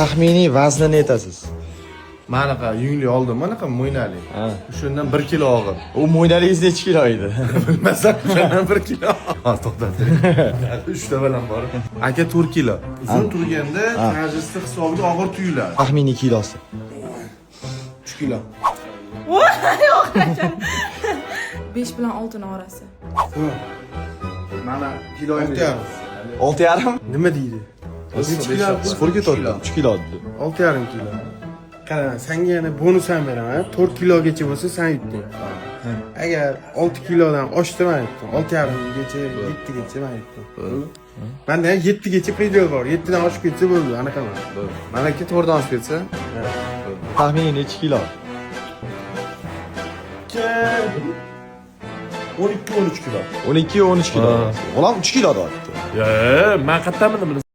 Taxminiy vaznini aytasiz. Manaqa yungli oldim, manaqa mo'ynali. Ha. O'shandan 1 kilo og'ir. U mo'ynaligingiz necha kilo edi? Bilmasam, o'shandan 1 kilo. Ha, to'xtab turing. 3 ta bilan bor. Aka, 4 kilo. Uzun turganda тяжесть hisobiga og'ir tuyuladi. Taxminiy kilosi. 3 kilo. Yo'q, aka. 5 bilan 6 orasi. Mana kiloyim. 6,5. 6,5? Nima deydi? Necha kilo? Sport ketyapti. 3 kilo dedi. 6,5 kilo. Qara, sanga yana bonus ham beraman. 4 kilogacha bo'lsa, sen yutding. Agar 6 kilodan oshdi, man yutdim. 6,5 gacha, 7 gacha man yutdim. Manda ham 7 gacha предел bor. 7 dan oshib ketsa bo'ldi, anaqa emas. Manaki 4 dan oshib ketsa, Taxminiy necha kilo? 12-13 kilo. 12-13 kilo. G'ulom 3 kilo deyapti. Yo, man qayerdan bildim buni?